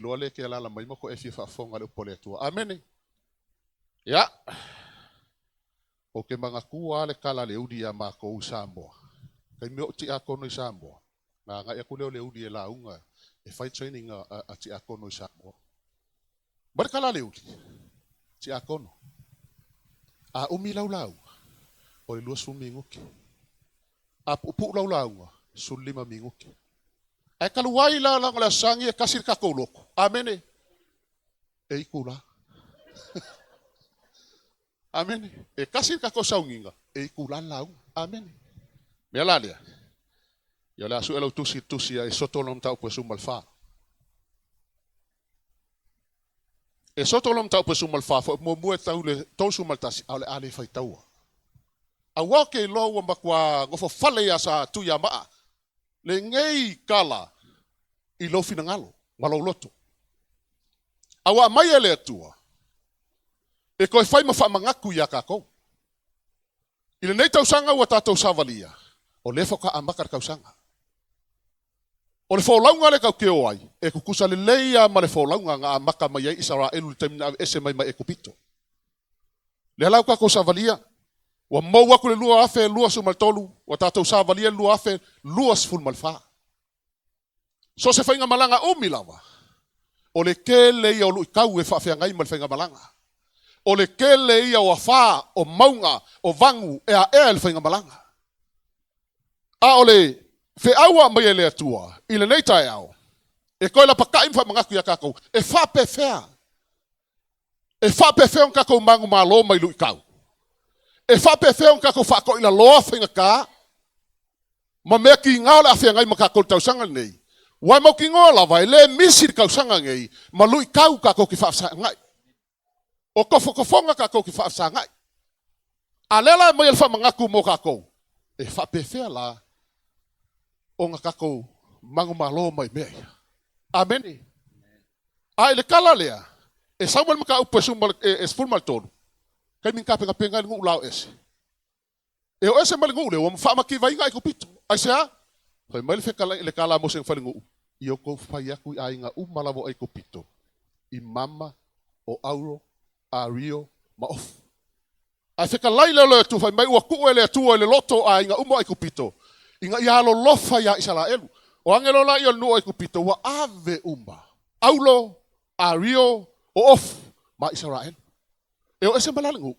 iloa lea e te alaala mai ma ko e fia faafofoga i le upu a le Atua. Amene. Ia, ou te manatua lava le tala a le uli ia matou i Samoa, taimi o ou tiakono i Samoa, na agai atu lea o le uli e lauga e fai training a tiakono i Samoa. Mai le tala a le uli, tiakono, a umi lau lauga, o le 20 minute. A puupuu lau lauga, 15 minute. Ae talu ai la leaga o le Aso Sagi e tasi le tatou lotu. Amene. E itula. Amene. E tasi le tatou sauniga, e itula le lauga. Amene. Mea la lea, ia o le a sue lau tusi i le tusi a Esoto lona mataupu e 14. Esoto lona mataupu e 14, foi muamua e tau le 31, a o le a le faitaua. Aua ou te iloa ua matua nofofale ia Sa Tuiamaa lenei tala i lou finagalo ma lou loto. A ua aumai e le Atua e toe fai ma faamanatu iā tatou. I lenei tausaga ua tatou savalia, o lea faatoa amata le tausaga. O le folauga lea tatou te o ai, e tutusa lelei lava ma le folauga na amata mai ai Isaraelu i le taimi na aveese mai mai Ekopito. Lea la ua tatou savalia, ua mou atu le 2023, ua tatou savalia le 2024. So o se faigamalaga umi lava, o le tele ia o luitau e faafeagai ma le faigamalaga. O le tele ia o afa, o mauga, o vagu e aea e le faigamalaga. A o le feau a aumai e le Atua i lenei taeao, e toe lapatai ma faamanatu ia tatou, e faapefea E faapefea ona tatou manumalo mai luitau? E faapefea ona tatou faatoilaloa faigata ma mea tiga o le a feagai ma tatou i le tausaga lenei? Ua e mautinoa lava e le misi le tausaga nei ma luitau tatou te faafesagai. O tofotofoga tatou te faafesagai. A lea la e aumai le faamanatu mo tatou, e faapefea la ona tatou manumalo mai mea ia? Amene. A i le tala lea, e sau mai le mataupu e 13, taimi na tapenapena ai le nuu la o ese. E o ese mai le nuu lea, ua faamativaina Aikupito. Aisea? Fai mai le tala a Mose na fai i le nuu, Ia outou fai atu i aiga uma lava o Aikupito, i mama, o auro, ario, ma ofu. Ae fetalai lea o le Atua, fai mai, ua tuu e le Atua i le loto o aiga uma o Aikupito, ina ia alolofa iā Isaraelu. O agelo la ia o le nuu o Aikupito, ua ave uma, aulo, ario, o ofu, ma Isaraelu. E o ese mai la le nuu,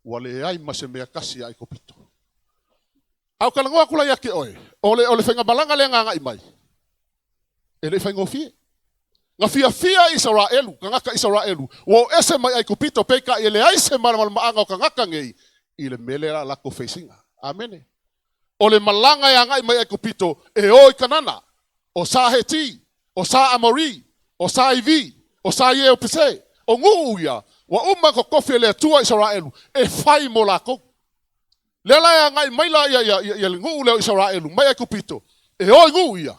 ua leai ma se mea tasi a Aikupito. A ou talanoa atu la ia te oe, o le, o le faigamalaga lea na agai mai, e le i faigofie. Na fiafia Isaraelu, tagata Isaraelu, ua o ese mai Aikupito, peitai e leai se malamalamaaga o tagata nei i le mea lea a latou feisiga. Amene. O le malaga e agai mai Aikupito e o i Kanana, o sa Heti, o sa Amori, o sa Ivi, o sa Ieupese, o nuu ia, ua uma totofi e le Atua Isaraelu e fai mo latou. Lea la e agai mai la ia, ia, ia, ia le nuu lea o Isaraelu mai Aikupito, e o i nuu ia.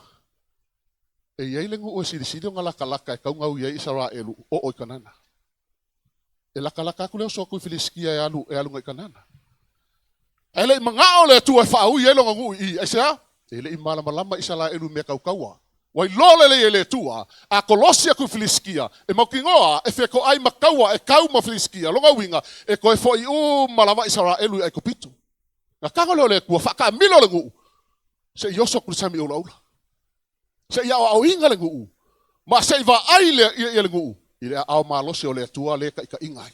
E i ai le nuu e silisili ona latalata e tau gau i ai Isaraelu oo i Kanana. E latalata atu le oso atu i Filisitia e alu, e alu ngai Kanana. Ae le i manao le Atua e faaui ai lona nuu i i. Aisea? E le i malamalama Isaraelu i mea tau taua. Ua iloa lelei e le Atua, a kolosi atu i Filisitia, e mautinoa e fetoai ma taua e kau ma Filisitia, lona uiga, e toe foʻi uma lava Isaraelu i Aikupito. Na tago lea o le Atua, faataamilo le nuu, se i oso atu i le sami ulaula, se i aoaoina le nuu, ma se i vaai le, ia, ia le nuu i le aao malosi o le Atua le taitaiga ai.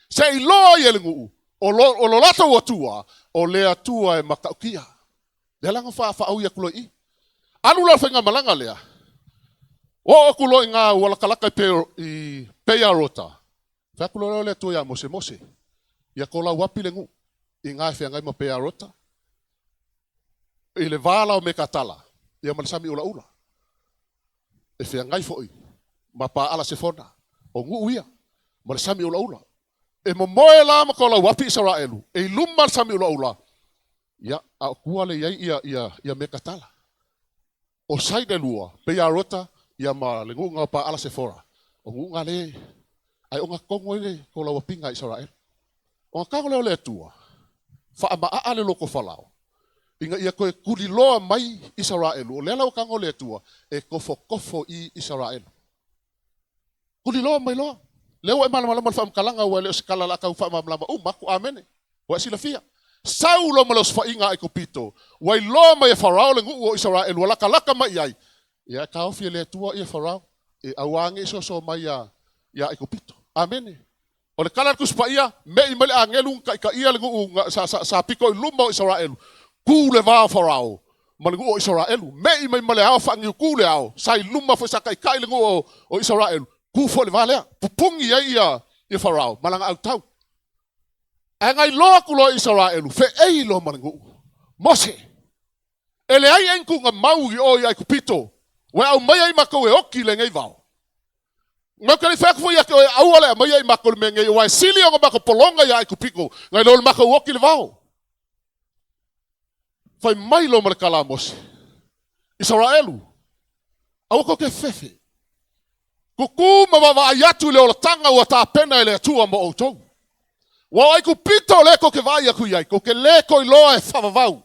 Se i iloa ia le nuu, o lo, o lo latou Atua, o le Atua e matautia. Lea la na faaui atu loa i i. Alu la le faigamalaga lea, oo atu loa i ina ua latalata i Peiarota, fai atu loa le Atua ia Mose, Mose, ia tolau api le nuu i ina e feagai ma Peiarota, i le va la o Mekatala, ia ma le sami ulaula, e feagai foi ma Paala Sefona, o nuu ia, ma le sami ulaula. E momoe la ma tolau api Isaraelu, e i luma le sami ulaula, ia, a o tua le i ai ia, ia, ia Mekatala. O side e lua, Peiarota, ia ma le nuuga o Paala Sefora, o nuuga le, ae ogatotonu ai le tolau apiga a Isaraelu. Ona tago lea o le Atua, faamaaa le loto Falao, ina ia toe tuliloa mai Isaraelu, o lea la ua tago le Atua e tofotofo i Isaraelu. Kuliloa mai loa. Lea ua e malamalama i le faamatalaga aua e le o se tala o le a tau faamalamalama uma atu. Amene. Ua e silafia. Sau loa ma le osofaiga a Aikupito, ua iloa mai e Farao le nuu o Isaraelu ua latalata mai i ai. Ia e taofi e le Atua ia Farao, e aua ne i soso mai ia ia Aikupito. Amene. O le tala a le Tusi Paia, me'i mai le agelu na taitaia le nuu na, sa, sa, sa pito i luma o Isaraelu, tu le va o Farao ma le nuu o Isaraelu, me'i mai ma le ao faaniutu le ao, sa i luma foi sa taitai le nuu o, o Isaraelu, tu foi le va lea, pupuni ai ia, ia Farao ma lana autau. Ae na iloa atu loa e Isaraelu, fe'ei loa ma le nuu. Mose, e leai ea ni tuuga mau i o i Aikupito, ua e aumaia i matou e oti i lenei vao. Matou te le i fai atu foi ia te oe, aua le aumaia i matou i le mea nei, aua e sili ona matou pologa ia Aikupito, nai lo le matou oti i le vao. Fai mai loa ma le tala a Mose, Isaraelu, aua tou te fefe, tutū ma vaavaai atu i le olataga ua tapena e le Atua mo outou. Ua o Aikupito lea tou te vaai atu i ai, tou te le toe iloa e faavavau.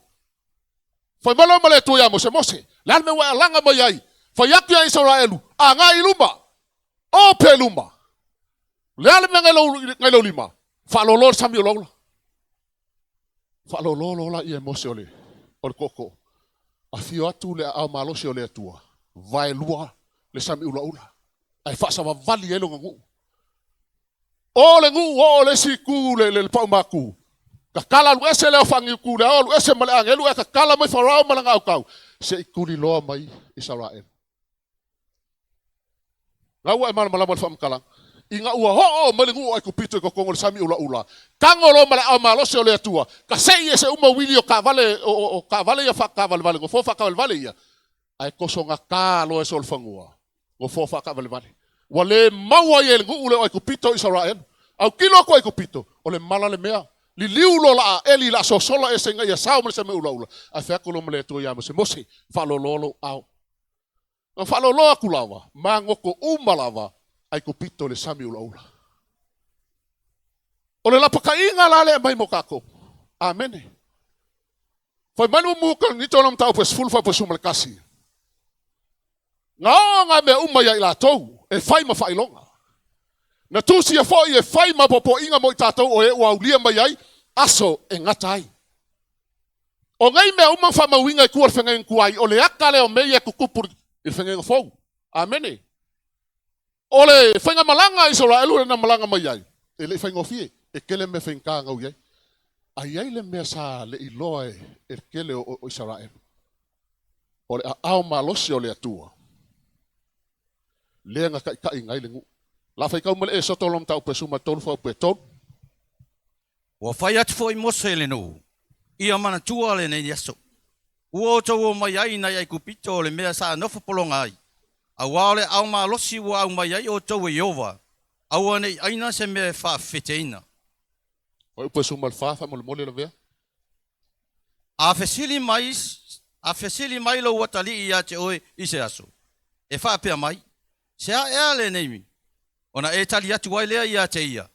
Fai mai loa ma le Atua ia Mose, Mose, le a le mea ua e alaga mai ai? Fai atu ia Isaraelu, agai i luma, o pea i luma. Le a le mea ngai lou lima? Faalolo le sami o loula. Faalolo lola ia Mose o le o le tootoo. Afio atu le aao malosi o le Atua, vaelua le sami ulaula, ae faasavavali ai lona nuu. O le nuu oo le isi itu le, le, le paumatu. Tatala alu ese le ao faaniutu le ao alu ese ma le agelu ae tatala mai Farao ma lana autau se i tuliloa mai Isaraelu. La ua e malamalama i le faamatalaga. Ina ua oo mai le nuu o Aikupito i totonu o le sami ulaula, tago loa ma le aao malosi o le Atua, kasei ese uma uili o taavale, o, o, o taavale ia faataavalevale, nofoa faataavalevale ia, ae tosogata loa e solofanua nofoa faataavalevale. Ua le maua ai e le nuu lea o Aikupito Isaraelu. Autilo atu Aikupito, o le mala le mea. Liliu loa la eli la sosola ese ina ia sao ma le sami ulaula, ae fai atu loa ma le Atua ia Mose, Mose, faaloloa lou ao. Na faaloloa atu lava, magoto uma lava Aikupito i le sami ulaula. O le lapataiga la lea e aumai mo tatou. Amene. Fai mai le mumu Korinito na mataupu e 10 fuaiupu e 11. Na oo ngā mea uma ia i latou e fai ma faailoga. Na tusia foi e fai ma popoiga mo i tatou o e ua aulia mai ai aso e gata ai. O nei mea uma na faamauina i tua o le feagaiga tuai, o le ata lea o mea ia e tutupu i le feagaiga fou. Amene. O le faigamalaga a Isaraelu na malaga mai ai, e le i faigofie, e tele mea faigata na ui ai. A i ai le mea sa le i loa e le tele o Isaraelu, o le aao malosi o le Atua, lea na taitaiina ai le nuu. La faitau mai le Esoto lona mataupu e 13 fuaiupu e 3. Ua fai atu foi Mose i le nuu, Ia manatua lenei aso, ua outou omai ai nai Aikupito o le mea sa nofo pologa ai, auā o le aao malosi ua aumai ai outou e Ieova, aua ne i ʻaina se mea e faafefeteina. Fuaiupu e 14, faamolemole lavea. A fesili mai, a fesili mai lou atalii ia te oe i se aso, e faapea mai, Se a ea lenei? Ona e tali atu ai lea ia te ia,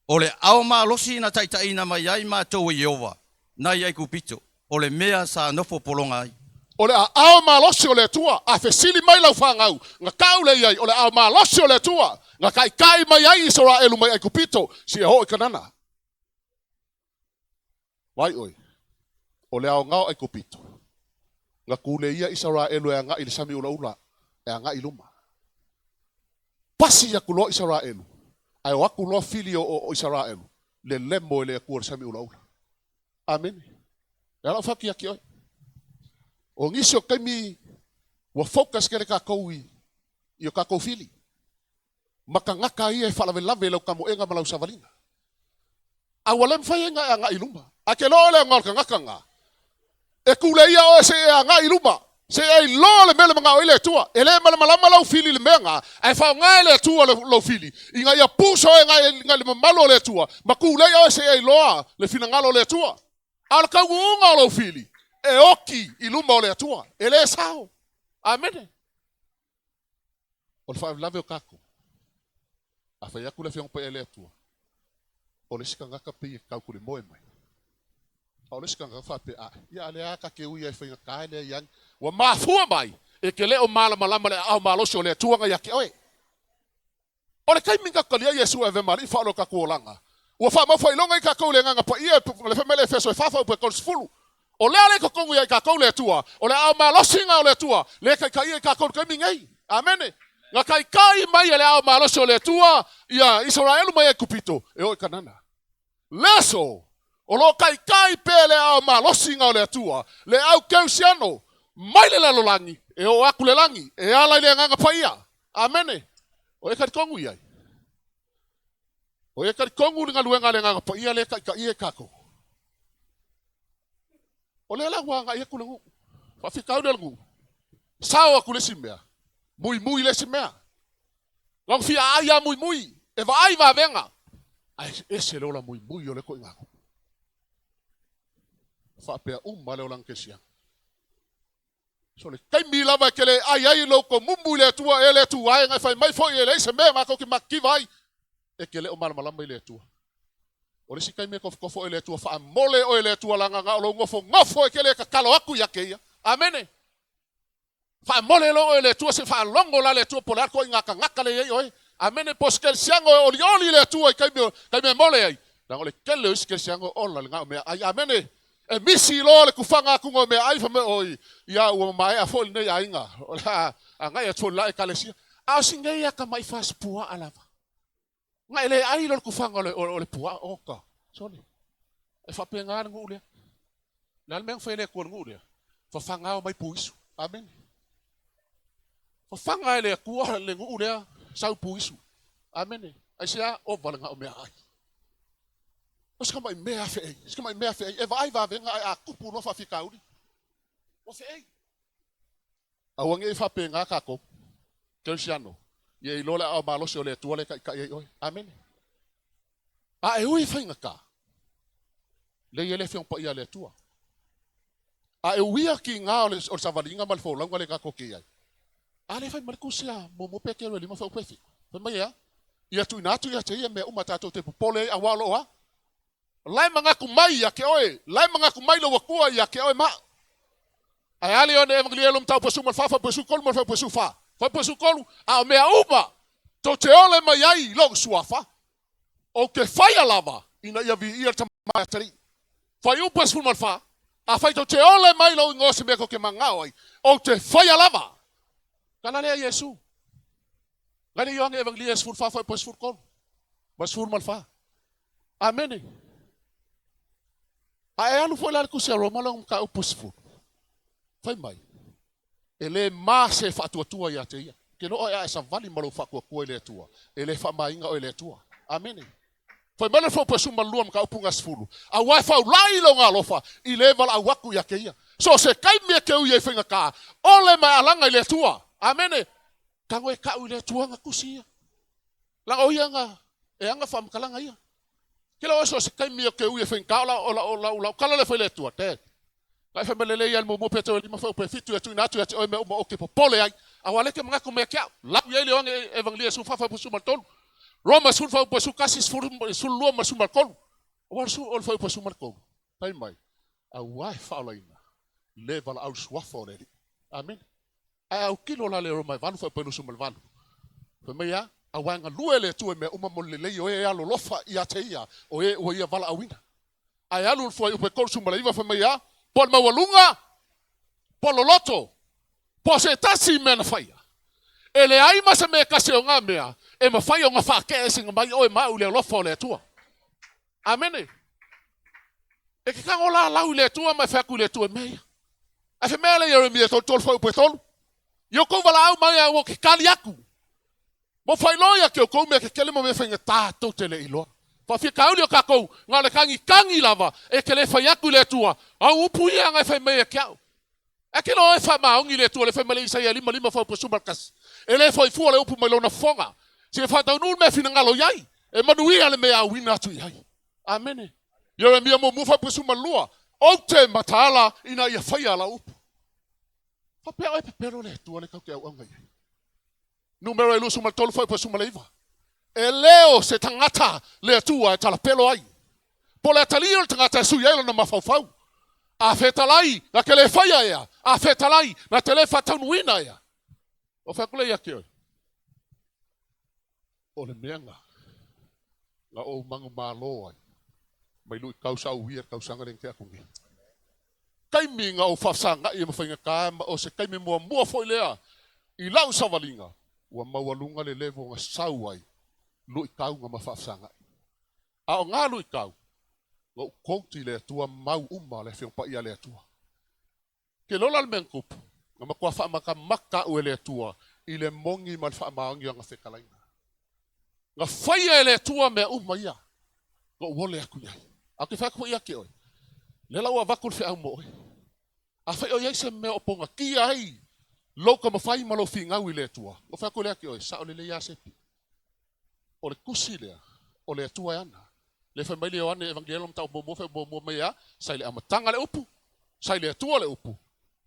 O le ao malosi na taitaiina mai ai matou e Ieova, nai Aikupito, o le mea sa nofo pologa ai. O le aao malosi o le Atua, a fesili mai lau fanau, na tau lea i ai, o le aao malosi o le Atua, na taitai mai ai Isaraelu mai Aikupito, seia oo i Kanana. Vaai ʻoe, o le aoga o Aikupito, na kūlē ia Isaraelu e agai i le sami ulaula, e agai i luma. Pasi atu loa Isaraelu, ae o atu loa fili o, o, o Isaraelu, lelemo e le Atua i le sami ulaula. Amene. E ala o faki ia ki oe. O nisi o taimi ua focus kele kākou i, i o kākou fili. Ma tagata ia e faalavelave i lau tamoega ma lau savaliga. A ua le mafai ai ona e agai i luma. Ae ke loa le aoga o le tagata na, e kule ia oe se i e agai i luma, se i e iloa le mea le manao ai le Atua. E le malamalama lau fili i le mea na, ae faaaoga e le Atua lou fili, ina ia pusa oe agai i le mamalu o le Atua, ma kule ia oe se i e iloa le finagalo o le Atua. A o le taunuuga o lou fili, e oti i luma o le Atua, e le sao. Amene. O le faalavelave o tatou, a fai atu le Afioga Paia i le Atua, o le isi tagata pei e tautulemoe mai. A o le isi tagata faapea, a, ia a lea a ta te ui ai faigata e leai ane. Ua mafua mai, e te le o malamalama le aao malosi o le Atua na ia te oe. O le taimi na talia Iesu e avea ma Alii faaola o tatou olaga, ua faamau faailoga i tatou i le Agaga Paia, le fai mai le Efeso e 4 fuaiupu e 30. O lea le i totonu ia i tatou le Atua, o le aao malosiga o le Atua lea e taitaia i tatou i le taimi nei. Amene. Na taitai mai e le aao malosi o le Atua ia Isaraelu mai Aikupito e oo i Kanana. Le aso, o lo o taitai pea le aao malosiga o le Atua, le au kerisiano, mai le lalolagi e oo atu le lagi, e ala i le Agaga Paia. Amene. O e talitonu i ai. O e talitonu i le galuega a le Agaga Paia lea e taitaia i tatou. O lea la ua agai atu le nuu. Faafitauli o le nuu. Sao atu le isi mea, muimui le isi mea. Na ona fia aai lava muimui, e vaai vavega, ae ese le ola muimui o le ituaiga nuu. Faapea uma le olaga kerisiano. So le taimi lava e te le ai ai lou tomumu i le Atua e le Atua e na e fai mai foi e leai se mea matou te matitiva ai, e te le o malamalama i le Atua. O le isi taimi e tofotofo oe i le Atua, faamole oe e le Atua leaga na o lou nofonofo e te le tatalo atu ia te Ia. Amene. Faamole loa oe e le Atua se faalogo la le Atua po o le a le ituaiga tagata lea e i ai oe. Amene. Po o se kerisiano e olioli le Atua i taimi o taimi e mole ai. Leaga o le tele o isi kerisiano ola le gao meaai. Amene. E misi loa le tufaga atuga o meaai fai mai oi ia ua maea foi lenei aiga o le a agai atu foi i le la ekalesia. A o si nei atamai fasipuaa lava. Na e le ai loa le tufaga o le puaa, oka, sole. E faapena le nuu lea. Le a le mea na fai e le Atua i le nuu lea? Fafaga ao mai puisu. Amene. Fafaga e le Atua le nuu lea, sau puisu. Amene. Aisea? Ova le gao meaai. O se tamai mea feei, se tamai mea feei, e vaai vavega ae a tupu loa faafitauli, ua feei. Aua ne i faapena tatou, Kerisiano, ia iloa le aao malosi o le Atua lea e taitai ai oe. Amene. A e ui i faigata, lea e i ai le Afioga Paia a le Atua. A e uia kiga o le, o le savaliga ma le folauga lea tatou te i ai, a lea fai mai le tusi a muamua Petero e 5 fuaiupu e 7. Fai mai e a? Ia tuuina atu ia te ia mea uma tatou te popole ai auā o lo o a? La e manatu mai ia te oe, la e manatu mai lou Atua ia te oe ma au. Ae a le Ioane Evangelia lo mataupu e 14 fuaiupu e 13 ma le fuaiupu e 14. Fuaiupu e 13, a o mea uma tou te ole mai ai i lou suafa, ou te faia lava ina ia viia le Tama e Atalii. Fuaiupu e 14, afai tou te ole mai i lou igoa se mea tou te manao ai, ou te faia lava. Tala lea Iesu. Ngai le Ioane Evangelia e 14 fuaiupu e 13 ma le 14. Amene. A e alu foi la le tusi a Roma lona mataupu 10. Fai mai, e le ma se faatuatua ia te ia. Ke loa e a e savali ma lou faatuatua i le Atua, e le faamaina oe e le Atua. Amene. Fai mai le fuaiupu 12 mataupu ga 10, auā e faulai lona alofa i le valaau atu ia te ia. So o se taimi e te ui ai faigata, ole ma e alaga i le Atua. Amene. Tago e kau i le Atua ga tusi ia. Leaga o ia na e ana faamatalaga ia. Ke la oe so o se taimi o ke ui e faigata o la o la o la o la kala le fai le Atua te. Ka e fai mai lelei ia le muamua Petero e 5 fuaiupu e 7 ia tuuina atu ia te oe mea uma ou te popole ai. Auā lea e te manatu mai ia te au. Lau i ai le Ioane Evangelia 14 fuaiupu 13. Roma 10 fuaiupu 11, 12 ma le 13. Aua o le o le fuaiupu 13. Fai mai, auā e faaolaina le valaau i le suafa o le Alii. Amene. Ae autilo la le Roma e 8 fuaiupu e 28. Fai mai a, auā e galue le Atua i mea uma mo le lelei o e e alolofa ia te ia, o e ua ia valaauina. Ae alu le fuaiupu e 39 fai mai a, po o le maualuga, po o loloto, po o se tasi mea na faia. E leai ma se mea e tasi o ngā mea e mafai ona faate'eseina mai oe ma au i le alofa o le Atua. Amene. E te tago lalau i le Atua ma e fai atu i le Atua i mea ia. Ae fai mai le Ieremia 33 fuaiupu e 3, I outou valaau mai ae ua ke tali atu. Mo faailoa ia te outou mea kekele ma mea faigata tou te le iloa. Faafitauli o tatou, na o le tagitagi lava e te le fai atu i le Atua, au upu ia na e fai mai ia te au. Ae ke loa e faamaoni le Atua le fai mai le Isaia 55 fuaiupu 11, e le foi fua le upu mai lona fofoga, seia faataunuu le mea e finagalo i ai, e manuia le mea e auina atu i ai. Amene. Ieremia muamua fuaiupu 12, Ou te mataala ina ia faia lau upu. Faapea oe pepelo le Atua le tau te auauna i ai. Numera e 23 fuaiupu 19. E le o se tagata le Atua e talapelo ai. Po o le atalii o le tagata e sui ai lona mafaufau. A fetalai, na te le faia ea. A fetalai, na te le faataunuuina ea. O fai atu lea ia te oe. O le mea na na ou manumalo ai mai luitau sa ou uia i le tausaga lea na tea atu nei. Taimi na ou faafesagai ai ma faigata ma o se taimi muamua foi lea i lau savaliga ua maualuga le level na sau ai luitauga ma faafesagai. A o na luitau, na ou quote i le Atua mau uma o le Afioga Paia a le Atua. Ke lola le mea na tupu, na matua faamatamata au e le Atua i le moni ma le faamaoni o ana fetalaiga. Na faia e le Atua mea uma ia, na ou ole atu i ai. A ou te fai atu foi ia te oe, lea la ua avatu le feau mo oe. Afai o i ai se mea o ponatia ai lou taumafai ma lou finau i le Atua, na ou fai atu lea ia te oe, sao lelei lava Sepi. O le tusi lea, o le Atua e ana. Lea fai mai le Ioane Evangelo mataupu muamua fai muamua mai a, sa i le amataga le upu, sa i le Atua le upu,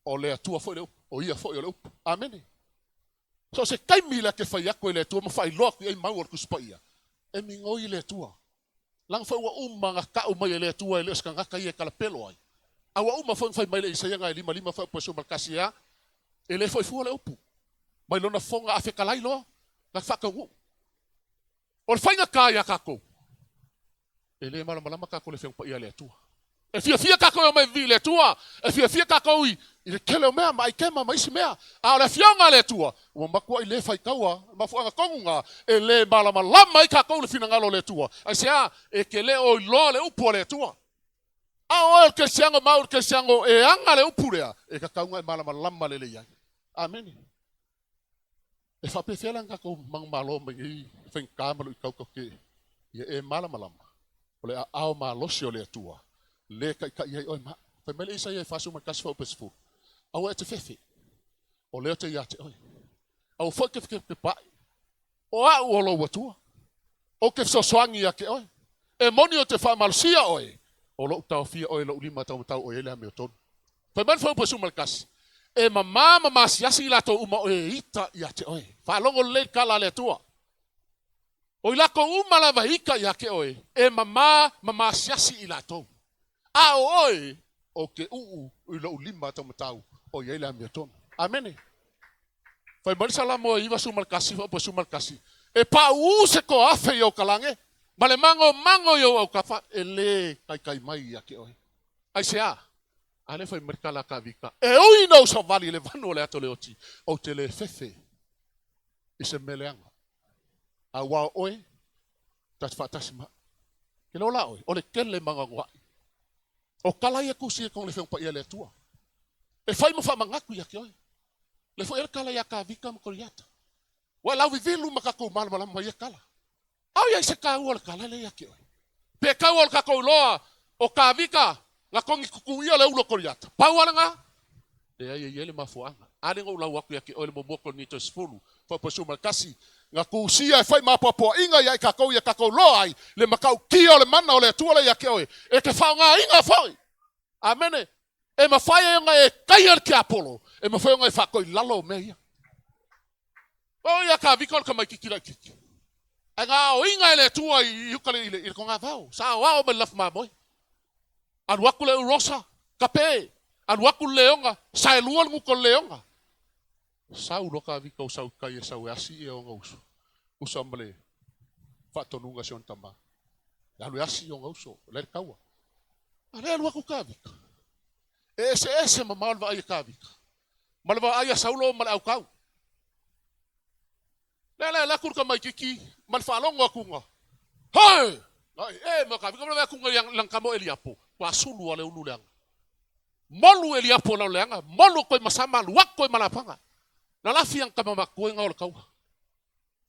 o le Atua foi le upu, o ia foi o le upu. Amene. So o se taimi lea ke fai atu e le Atua ma faailoa atu i ai mau o le Tusi Paia, e migoi le Atua. Leaga foi ua uma ona tau mai e le Atua e le o se tagata ia e talapelo ai. A ua uma foi ona fai mai le Isaia na e 55 fuaiupu e 11 ea, e le foi fua le upu mai lona fofoga a fetalai loa na faataunuu. O le faigata ia tatou, e le malamalama tatou i le Afioga Paia a le Atua. E fiafia tatou e omai e vivii i le Atua, e fiafia tatou i le tele o mea ma aitema ma isi mea, a o le Afioga a le Atua, ua matuai le faitaua. Mafuaaga tonu na e le malamalama ai tatou i le finagalo o le Atua. Aisea? E te le o iloa le upu a le Atua. A o oe o le kerisiano ma au o le kerisiano e aga le upu lea, e tatau ona e malamalama lelei ai. Amene. E faapefea la ona tatou manumalo mai nei faigata ma luitau tatou te ia e malamalama o le aao malosi o le Atua le taitai ai oe ma au. Fai mai le Isaia e 41 fuaiupu e 10, Aua e te fefe, o lea ou te ia te oe. Aua foi e te fekepae, o au o lou Atua. Ou te fesoasoani ia te oe. E moni ou te faamalosia oe, o lou taofia oe i lou lima taumatau o i ai le amiotonu. Fai mai le fuaiupu e 11, E mamā ma masiasi i latou uma o e ita ia te oe. Faalogo lelei le tala a le Atua. O i latou uma lava e ita ia te oe, e mamā ma masiasi i latou. A o oe, ou te uu i lou lima taumatau o i ai le amiotonu. Amene. Fai mai le Salamo e 91 fuaiupu e 11, E pauu se toafe i ou kalage, ma le magomago i ou autafa, e le taitai mai ia te oe. Aisea? A lea fai mai le tala a Tavita, E ui ina ou savali i le vanu o le ata o le oti, ou te le fefe i se mea leaga. Aua o oe, ta te faatasi ma au. Ke lola oe, o le tele ma anoanoai. O tala ia tusi e le Afioga Paia a le Atua. E fai ma faamanatu ia te oe. Le foi le tala ia Tavita ma Koliata. Ua e lauvivilu ma tatou malamalama ma ia tala. Ao ia i se taua o le tala lea ia te oe. Pe taua o le tatou iloa o Tavita na togi tutu ia le ulu o Koliata. Pau a lena. Leai e i ai le mafuaaga. A lea na ou lau atu ia te oe le muamua Korinito e 10, fuaiupu e 11, na tusia e fai ma apoapoaiga ia i tatou ia tatou loa ai le matautia o le mana o le Atua lea ia te oe, e te faaaogaina foi. Amene. E mafai ai ona e taia le tiapolo, e mafai ona e faatoilalo mea ia. O ia Tavita o le tamaititi laititi. Ae na aoina e le Atua i uka i le togavao. Sa aoao mai le lafu mamoe. Alu atu le urosa, kape. Alu atu le leoga, saelua le guta o le leoga. Sau loa Tavita o sau i tai e sau e asi ia ona uso. Usa ma le faatonuga a si ona tama. E alu e asi ona uso, o la e le taua. A lea e alu atu Tavita. E eseese mamao le vaai a Tavita ma le vaai a Saulo ma le aukau. Lea la e alu atu le tamaititi ma le faalogo atuga. Hoi! Ai, e ma Tavita ma le vaai atuga i lana tama o Eliapo, ua sulu a le ulu leaga. Molu Eliapo lau leaga, molu koe ma sama, alu atu koe ma lapaga. Na lafi ana tama matua i o le taua.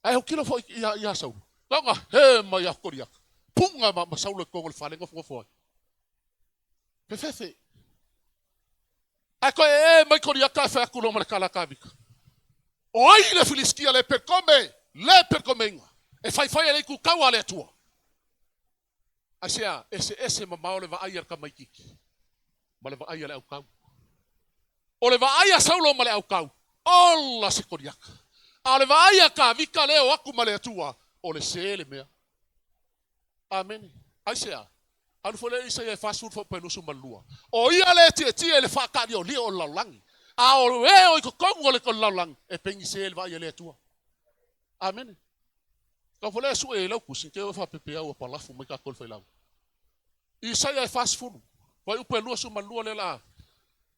Ae autilo foi ia Saulo. Taga he mai ia Koliata. Puga ma Saulo i totonu o le fale nofonofo ai. Fefefe. Ae toe ee mai Koliata ae fai atu loa ma le tala a Tavita. O ai le Filisitia le pelikome, le pelikomeinga, e faifai e le itu taua a le Atua? Aisea? Eseese mamao le vaai a le tamaititi ma le vaai a le aukau. O le vaai a Saulo ma le aukau, ola se Koliata. A o le vaai a Tavita lea o atu ma le Atua, o le sē le mea. Amene. Aisea? Alu foi lea Isaia e 40 fuaiupu e 22. O ia le tietie i le faataaliolio o le lalolagi, a o e o i totonu o le lalolagi, e pegisē le vaai a le Atua. Amene. Tau foi lea e sue i lau tusi, te o e faapepeau ua palafu mai tatou i le failauga. Isaia e 40, fuaiupu e 22 lea la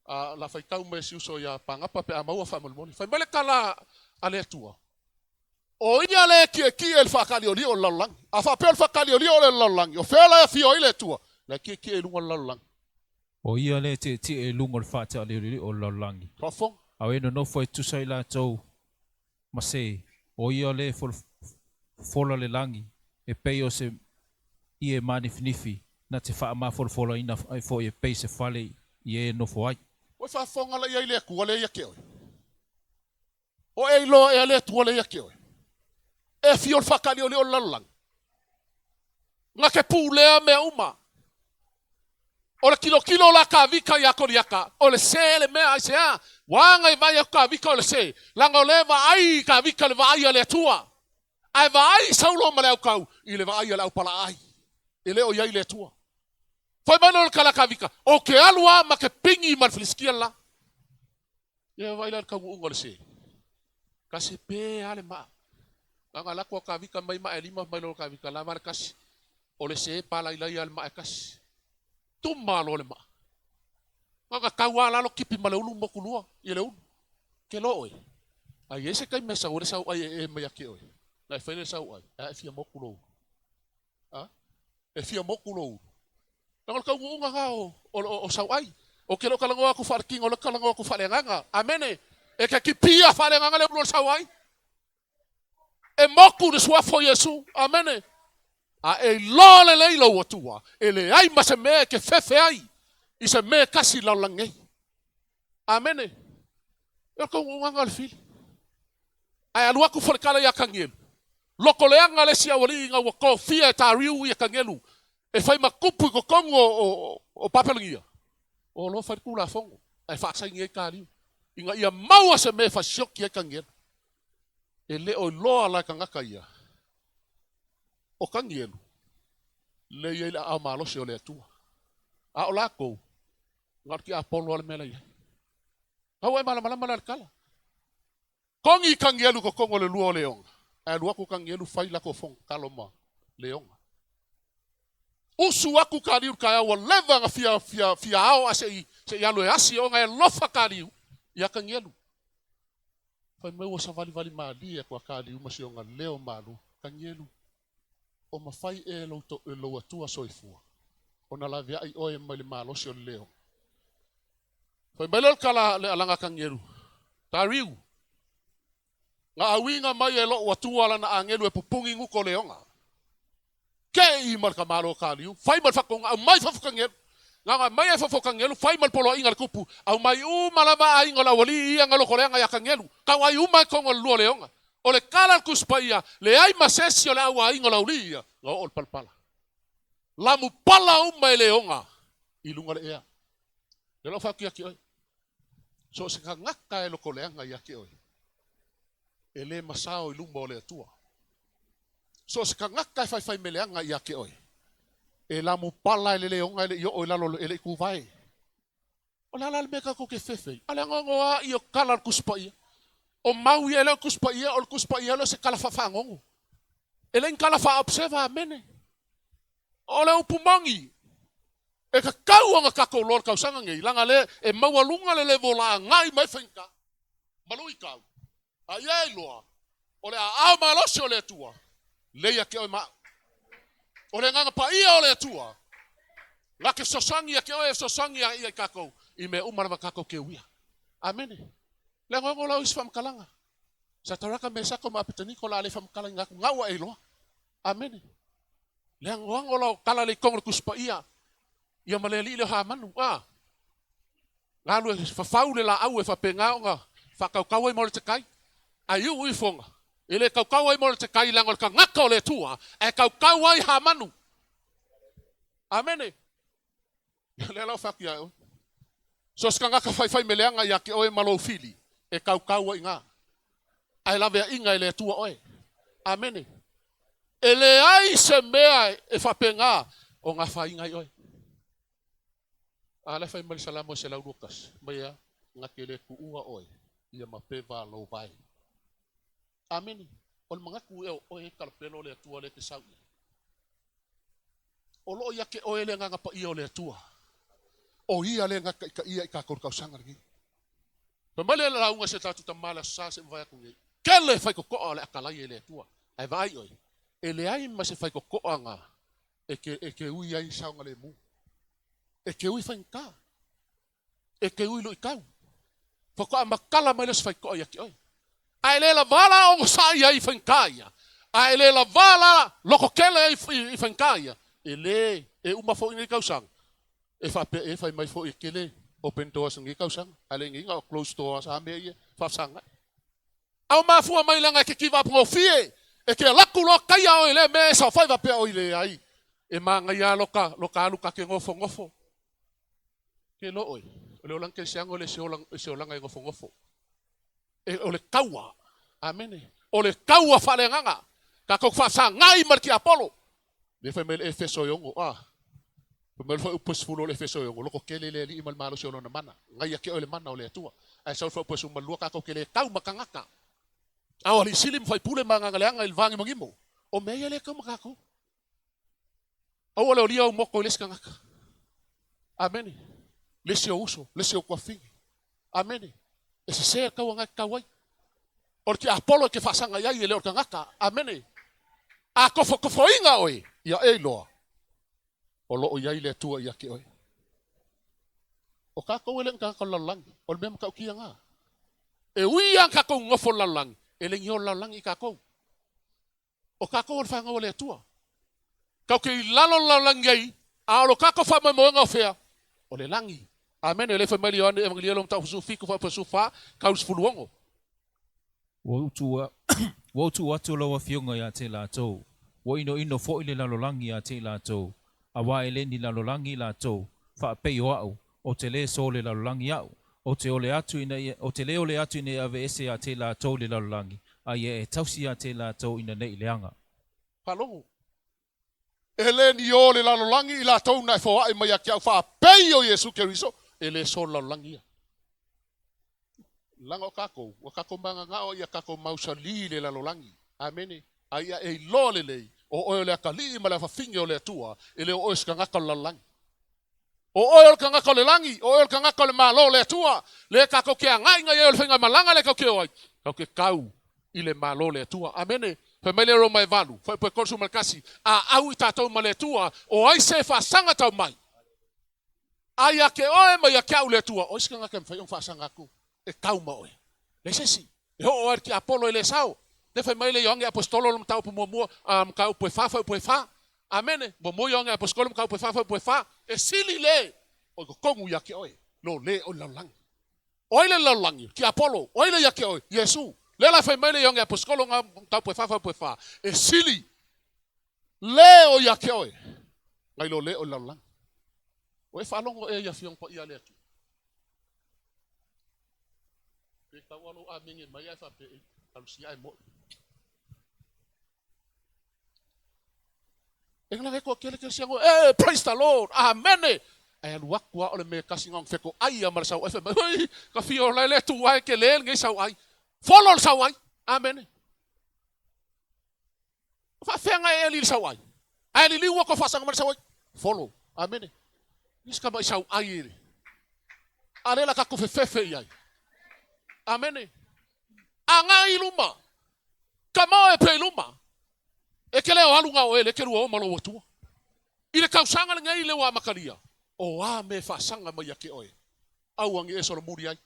a la faitau mai e si uso ia Pagapa pe a maua faamolemole. Fai mai le tala a le Atua, o ia le e tietie i le faataliolio o le lalolagi. A faapea o le faataliolio o le lalolagi, o fea la e afio ai le Atua? La e tietie i luga o le lalolagi. O ia le e tietie i luga o le faataliolio o le lalolagi. Faafofoga. A o e nonofo e tusa i latou ma se, o ia le fola le lagi, e pei o se ie manifinifi, na te faamafolafolaina ai foi e pei se fale i e nofo ai. Ua faafofoga la i ai le Atua lea ia te oe. O e iloa ea le Atua lea ia te oe. E afio le faataliolio o le lalolagi. Na te pulea mea uma. O le tilotilo o la Tavita ia Koliata, o le sē le mea, aisea? Ua aga e vaai atu Tavita o le sē, leaga o lea e vaai Tavita i le vaai a le Atua, ae vaai Saulo ma le autau i le vaai a le aupalaai, e le o i ai le Atua. Fai mai loa le tala a Tavita, Ou te alu lava ma te pigi ma le Filisitia le la. Ia vaai la i le taunuuga o le sē. Kasi pe lava le maa. Na ona alu atu lava o Tavita mai maa e lima mai loa Tavita lava le kasi. O le sē palailai lava le maa e kasi. Tuma loa le maa. Na ona tau lava lalo tipi ma le ulu motu lua i le ulu. Ke loa oe. A i ai se taimi e sau ai le sauai e e mai ia te oe, na e fai le sauai, ae a e fia motu lou ulu. A? E fia motu lou ulu. Leaga o le taunuuga lena o, o, o, o sauai. Ou te le o talanoa atu faaletino, o lea ou te talanoa atu faaleagaga. Amene. E te kipia faaleagaga le ulu o le sauai. E motu le suafa o Iesu. Amene. A e iloa lelei lou Atua, e leai ma se mea e te fefe ai i se mea e tasi i le lalolagi nei. Amene. E o le taunuuga o le fili. Ae alu atu foi le tala ia Tanielu, loko leaga le isi aualii ina ua tofia e Tariu ia Tanielu e fai ma tupu i totonu o, o, o Papelonia. O loa fai le Tulafono ae faasaini ai Tariu ina ia maua se mea e fasioti ai Tanielu. E le o iloa la e tagata ia o Tanielu le i ai le aao malosi o le Atua. A o latou, na o le tiapolo lava le mea la i ai. Kau e malamalama la le tala. Togi Tanielu i totonu o le lua o Leona, ae alu atu Tanielu fai latou fono ma Leona. Usu atu Kaliu i le taeao ua leva ona fia, fia, fia ao ae se i, se i alu e asi ona e alofa Kaliu ia Tanielu. Fai mai ua savalivali malie atu a Kaliu ma si ona leo malu, Tanielu, o mafai ea e lou, e lou Atua soifua ona laveai oe mai le malosi o le leo. Fai mai lea o le tala le alaga Tanielu, Tariu, na auiga mai e lou Atua lana agelu e pupuni guto o leoga. Kei ma le tamalo Kaliu, fai ma le faatonuga, aumai fafo Tanielu. Na ona aumai ai fafo Tanielu, fai ma le poloaiga a le tupu, aumai uma lava aiga o le aualii ia na lokoleaga ia Tanielu, tau ai uma i totonu o le lua o leoga. O le tala a le Tusi Paia, leai ma se isi o le au aiga o le aualii ia na oo i le palapala. Lamupala uma e leoga i luga o le ea. Lea la ua fai atu ia te oe, so o se tagata e lokoleaga ia te oe, e le masao i luma o le Atua. So o se tagata e faifai-meleaga ia te oe, e lamupala e le leoga e le i oo i lalo e le i tuvae. O le a la le mea tatou te fefe ai? A o le anoanoa i o tala o le Tusi Paia. O mau ia e le o le Tusi Paia, o le Tusi Paia e le o se tala faafagogo. E le ni tala faaobseva, amene. O le upu moni, e tatau ona tatou loa le tausaga nei, leaga le e maualuga le level o le a agai mai faigata ma luitau. A ia iloa, o le aao malosi o le Atua, lea ia te oe ma au. O le Agaga Paia o le Atua, na te fesoasoani ia te oe e fesoasoani ia i tatou i mea uma lava tatou te uia. Amene. Le agoago la o isi faamatalaga. Sataraka, Mesako ma Apeteniko la le faamatalaina atu, na ua e iloa. Amene. Le agoago la o tala le i tonu o le Tusi Paia, ia ma le alii lea o Hamanu, a. Galu e fafau le laau e faapena ona faatautau ai Moletekai. Ae iu ifoga, e le tautau ai Moletekai leaga o le tagata o le Atua, ae tautau ai Hamanu. Amene. Ia lea la o fai atu ia oe. So se tagata faifai meleaga ia te oe ma lou fili, e tautau ai i Ae laveaiga e le Atua oe. Amene. E leai se mea e faapena o gafaina ai oe. A la e fai mai le Salamo e 121, mai ea, na te le tuua oe ia ma peva lou vae. Amene. O le manatu ea o oe e talapelo o le Atua lea e te sau i ai. O lo o ia te oe le Agaga Paia o le Atua. O Ia lea na taitaia i tatou i le tausaga lenei. Fai mai le lauga a si o tatou tama i le Aso Sa se i mavae atu nei, Tele faitotoa o le atalai e le Atua. Ae vaai oe, e leai ma se faitotoaga e te, e te ui ai saogalemu. E te ui faigata. E te ui luitau. Faatoa matala mai lea o se faitotoa ia te oe. Ae le lava la onosai ai i faigata ia, ae le lava la lototele ai i faigata ia, e le, e uma foi nei tausaga, e faapea e fai mai foi e tele open doors i lenei tausaga, ae le nei na o closed doors lava mea ia e faafesagai. A ua mafua mai leaga e te give up gofie, e te alu atu loa taia oe i lea mea e saofai faapea oi leai, e manaia lava loka alu ta te nofonofo. Ke lo oe, o le olaga kerisiano e le o se olaga e nofonofo. E, o le taua, amene, o le taua faaleagaga, tatou faasagai ma le tiapolo. Lea fai mai le Efeso e 6, a. Fai mai le fuaiupu e 10 o le Efeso e 6, loko tele le Alii ma le malosi o lona mana. Gaia ke oe le mana o le Atua. Ae sau le fuaiupu e 12, tatou te le tau ma tagata. A o alii sili ma faipule ma agaga leaga i le vagimogimo. O mea ia lea e tau ma tatou. Aua le olia ou moto i le isi tagata. Amene. Le isi ou uso, le isi ou tuafafine. Amene. E sese le tauaga e te tau ai. O le tiapolo e te faasaga i ai e le o le tagata. Amene. A tofotofoina oe, ia e iloa, o lo o i ai le Atua ia te oe. O tatou e le o ni tagata o le lalolagi, o le mea matautia lena. E ui lava tatou nonofo i le lalolagi, e le ni o le lalolagi i tatou. O tatou o le fanau a le Atua. Tatou te i lalo o le lalolagi nei, a o lo tatou faamoemoega o fea? O le lagi. Amene. O lea e fai mai le Ioane Evagelia lona mataupu 17 faaupu 14 tau le 16. Ua ou tuu atu lau Afioga ia te i latou, ua inoino foi le lalolagi ia te i latou, auā e le ni lalolagi i latou, faapei o a'u, ou te lē so le lalolagi a'u, ou te ole atu ina ia, ou te lē ole atu ina ia aveese ia te i latou le lalolagi, a ia e tausi ia te i latou ina neʻi leaga. Faalogo. E le ni o le lalolagi i latou na e foaʻi mai ia te au faapei o Iesu Keriso, e le so le lalolagi ia. Leaga o tatou, ua tatou magagao ia tatou mausali i le lalolagi. Amene. A ia e iloa lelei, o oe o le atalii ma le afafine o le Atua, e le o oe o se tagata o le lalolagi. O oe o le tagata o le lagi, o oe o le tagata o le Malo o le Atua, lea tatou te agaiga i ai o le faigamalaga lea tatou te o ai, tatou te tau i le Malo o le Atua. Amene. Fai mai le Roma e 8, fuaiupu e 31, A au i tatou ma le Atua, o ai se faasaga tau mai? A ia te oe ma ia te a'u le Atua, o ai se tagata e mafai ona faasaga atu e tau ma oe? Leai se isi. E oo ai le tiapolo e le sao. Lea fai mai le Ioane Aposetolo o le mataupu muamua, a mataupu e fa, fuaiupu e fa. Amene. Muamua Ioane Aposetolo mataupu e fa, fuaiupu e fa. E sili le o i totonu ia te oe, lo le o i le lalolagi. O ai le lalolagi? Tiapolo. O ai le ia te oe? Iesu. Lea la fai mai le Ioane Aposetolo nga mataupu e fa, fuaiupu e fa. E sili le o ia te oe, nai lo le o i le lalolagi. Ua e faalogo ea i Afioga Paia a le Atua? Pe tau lava lou amene mai ae faapea e alusia ae moi. E ngala ko kele kele siango e praise the Lord. Amene. Ae alu atu a o le mea kasi ngong feko ai a ma le sau ai fai mai oi ka fia o le tu ai ke le ngai sau ai. Follow le sau ai. Amene. Faafeaga e eli le sau ai. Ae liliu ua ko faasanga mai le sau ai. Follow. Amene. Nisi ka mai sau ai ele. A le la ka kofefefe i ai. Amene. Agai i luma. Ka mao e pe i luma. E ke leo alu ngā o ele, e ke lua o malo atua. I le tausaga lenei i le ua amatalia, o a mea e faasaga mai ia te oe, aua ne i e solomuli ai.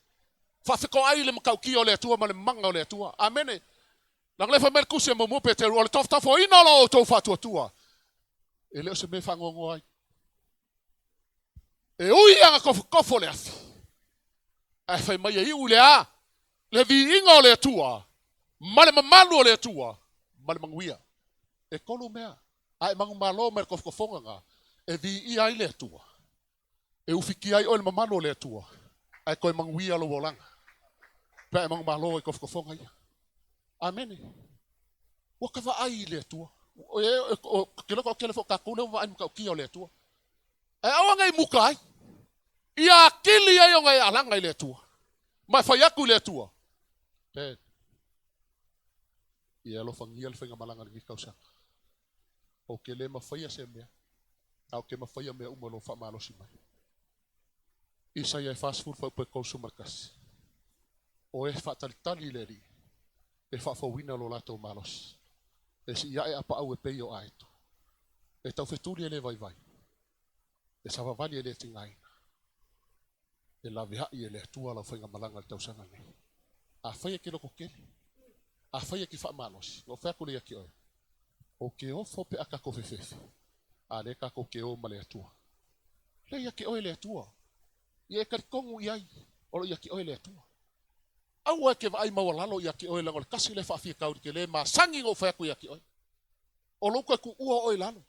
Faafetoai le matautia o le Atua ma le mana o le Atua. Amene. Leaga lea fai mai le Tusi a muamua Peteru, o le tofotofoina o lo outou faatuatua, e le o se mea e faanoanoa ai. E ui lava na tofotofo le afi, ae fai mai e iu i le a? Le viiga o le Atua, ma le mamalu o le Atua, ma le manuia. E tolu mea, a e manumalo mai le tofotofoga na, e viia ai le Atua, e ufitia ai oe le mamalu o le Atua, ae toe manuia lou olaga, pe a e manumalo ai tofotofoga ia. Amene. Ua ka vaai i le Atua. Ke loko kele fo tatou lea ua vaai matautia o le Atua. Ae aua nei muka ai. Ia akili ai ona e alaga i le Atua. Ma e fai atu i le Atua. Dad. Ia alofagia le faigamalaga i lenei tausaga. Ou te le mafaia se mea, ae ou te mafaia mea uma i lou faamalosi mai. Isaia e 40 fuaiupu e 31. O e faatalitali i le Alii, e faafouina lo latou malosi. E sii ae apaau e pei o aeto. E taufetuli e le vaivai, e savavali e le tigaina. E laveai e le Atua lau faigamalaga i le tausaga lenei. Afai e te lototele, afai e te faamalosi, na ou fai atu lea ia te oe, ou te ofo pe a tatou fefefe, a lea tatou te o ma le Atua. Lea ia te oe le Atua. Ia e talitonu i ai, o lo o ia te oe le Atua. Aua e te vaai maualalo ia te oe, leaga o le tasi lea faafitauli tele masani na ou fai atu ia te oe. O lou toe tuua oe i lalo.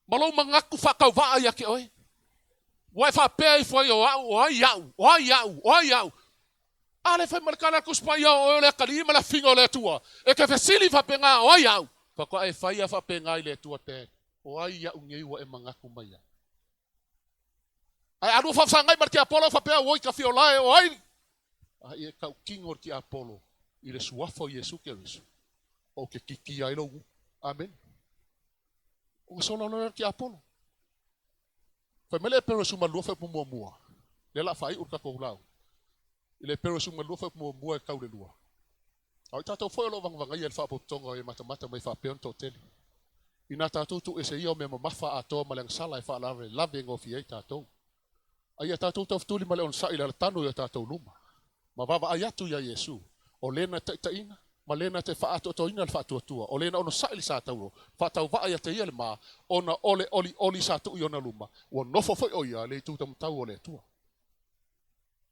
Ma lou manatu faatauvaa ia te oe. Ua e faapea ifo ai, o au, o ai au, o ai au, o ai au. A le fai mai le tala a le Tusi Paia, o oe o le atalii ma le afiga o le Atua. E te fesili faapena, o ai au? Faatoa e fai lava faapena i le Atua, Dad, o ai au nei ua e manatu mai ai? Ae a lua faafesagai ma le tiapolo faapea, oi Tafiola e, o ai? A ia e tautino le tiapolo i le suafa o Iesu Keriso, ou te kikia ai lou nuu. Amene. Ona sola loa lea o le tiapolo. Fai mai le Epero 12 fuaiupu muamua, lea o le a faaiu le tatou lauga. I le Epero 12 fuaiupu muamua e tau le lua. A o i tatou foi o lo o vagavagaia i le faapotopotoga o e matamata mai faapea ona toatele. Inā tatou tuuese ia o mea mamafa atoa ma le agasala e faalavelave gofie ai tatou. A ia tatou taufetuli ma le onosai i le alatano i o tatou luma, ma vaavaai atu iā Iesu, o le na taitaiina ma le na te faaatoatoaina le faatuatua, o le na onosai le sa tauro, faatauvaa ia te ia le ma, ona o le olioli sa tuu i ona luma, ua nofo foi o ia le itu taumatau o le Atua.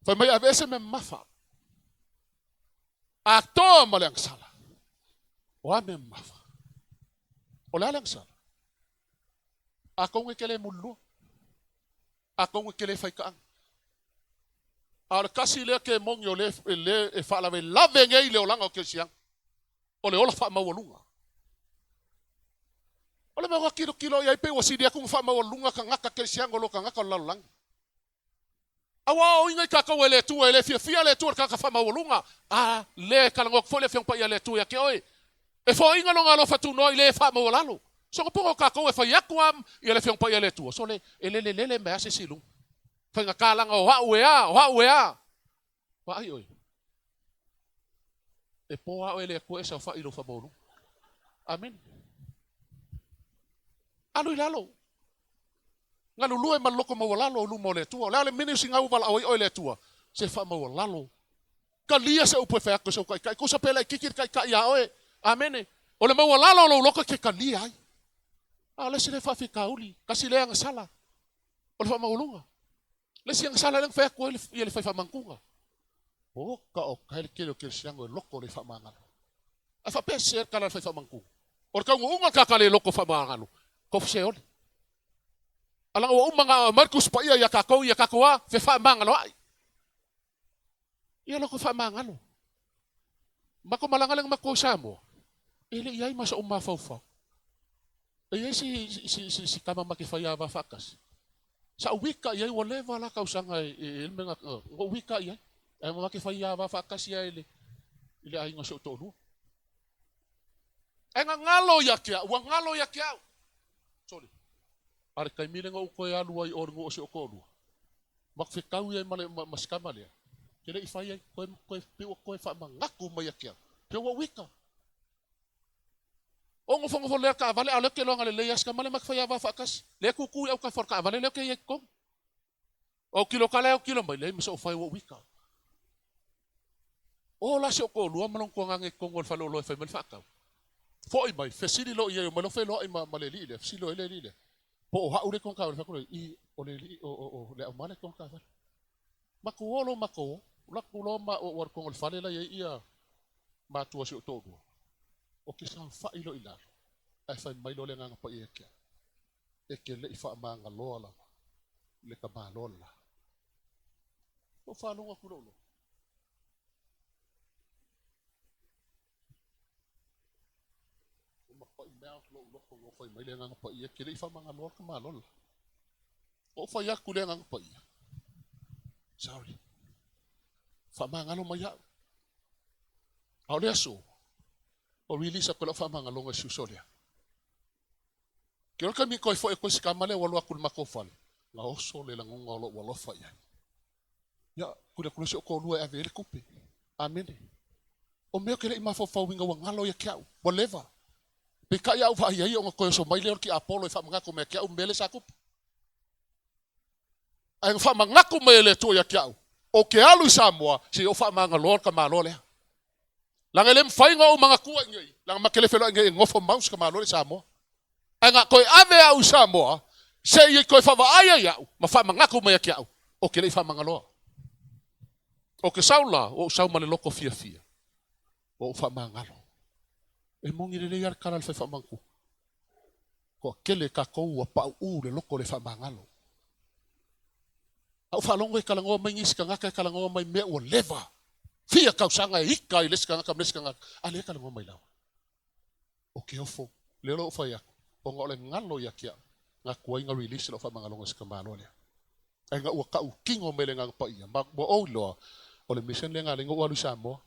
Fai mai aveese mea mamafa atoa ma le agasala. O a mea mamafa? O le a le agasala? Atonu e te le mulilua. Atonu e te le faitaaga. A o le tasi lea kemoni o le, le e faalavelave nei le olaga o kerisiano, o le ola faamaualuga. O le mea ua tilotilo i ai pei ua sili atu ona faamaualuga tagata kerisiano i lo tagata o le lalolagi. Aua o inga i tatou e le Atua, e le fiafia le Atua i le tagata faamaualuga. A lea e talanoa atu foi le Afioga Paia a le Atua ia te oe. E foaiina lona alofa tunoa i le faamaualalo. Sogopogo o tatou e fai atu a ia le Afioga Paia a le Atua, sole, e lele lele mai a se isi i luga. Faigata laga o au e a, o au e a. Vaai oe. E po a oe e le Atua e saofai i lou faamaualuga. Amene. Alu i lalo. Galulue ma le loto maualalo i luma o le Atua. O le a le ministry na ua valaau ai oe e le Atua? Se faamaualalo. Talia se upu e fai atu e sou taitai. Tusa pe laititi le taitai ia oe. Amene. O le maualalo o lou loto e te talia ai. A o le isi lea faafitauli, tasi lea agasala, o le faamaualuga. Le isi agasala lea na fai atu ai le, le fai faamantuga. Oka oka e le tele o kerisiano e loko le faamagalo. Ae faapea se tala le fai faamantuga. O le taunuuga ka le loko faamagalo, kofu se ole. Alaga ua uma na aumai le Tusi Paia ia tatou ia tatou a fefaamagaloai. Ia loko faamagalo. Matou malaga lea na matou i Samoa, e le i ai ma so'u mafaufau. E i ai si, si, si, si tama ma te fai ava faatasi. Sa ou wika i ai ua leva la tausaga e, e, e le mea na ou wika i ai. Ae ma te fai ava faatasi ai le, i le aiga o si ou toalua. Ae gagalo ia te au, ua galo ia te au. Sorry. A le taimi lea na ou toe alu ai o le nuu o si ou toalua, ma fetau ai ma le ma, ma si tama lea, ke le i fai ai, toe, toe, pei ua toe faamanatu mai ia te au. Pei ua wika. O nofonofo lea taavale, a o lea ou te iloa lelei lava si tama lea ma te fai ava faatasi. Lea e tutu i autafa o le taavale lea ou te i ai i totonu. O autilo tala e autilo mai, leai ma se ou fai ua ou ita. O la si ou toalua ma lona tuagaga i totonu o le faleoloa e fai mai le faatau. Foi mai, fesili loa i ai, omai loa feiloai ma, ma le alii lea, fesili loa i le alii lea, po o au le i totonu taavale, fai atu lea, i, o le alii, o, o, o le aumale i totonu taavale. Matou o loa matou o, alu atu loa ma, ua totonu o le fale la i ai ia matua o si ou toalua. Ou te saofai loa i lalo, ae fai mai loa le Agaga Paia ia te au, e te le i faamagaloa lava le tamaloa le la. Ou faalogo atu lou loto. Ua mapai mea atu lou loto ua fai mai le Agaga Paia, e te le i faamagaloa le tamaloa le la. Ou fai atu le Agaga Paia, sorry, faamagalo mai au. A o le aso, O release aku i lau faamagaloga i si uso lea. Ke ole taimi koe foʻi aku ai si tama lea ua alu atu i le matou fale, na oso le lagona o loʻu alofa i ai. Ia, tuli atu loa si ou toalua e ave i ai le tupe. Amene. O mea ou te le i mafaufauina ua galo ia te au, ua leva. Peitai a ou vaai ai ona toe oso mai lea o le tiapolo e faamanatu mai ia te au mea lea sa tupu. Ae na faamanatu mai e le Atua ia te au, ou te alu i Samoa seia ou faamagaloa le tamaloa lea. Leaga e le mafai ona ou manatua i inei, leaga ma te le feiloai nei e nofo mau si tamaloa lea i Samoa. Ae na toe ave au i Samoa seia toe faavaai ai au ma faamanatu mai ia te au, ou te le i faamagaloa. Ou te sau la, ua ou sau ma le loto fiafia, ua ou faamagalo. E moni lelei lava le tala a le fai faamanatua. Toatele tatou ua pauu le loto le faamagalo. A ou faalogo e talanoa mai nisi tagata e talanoa mai mea ua leva fia tausaga e ita ai le isi tagata ma le isi tagata, a lea e talanoa mai lava. O ke ofo, lea o lo o fai atu, ona o le galo ia te au, na tuai na release lau faamagaloga i si tamaloa lea. Ae na ua tautino mai le Agaga Paia, ma ua ou iloa, o le mission lea na ala ai ona ou alu i Samoa,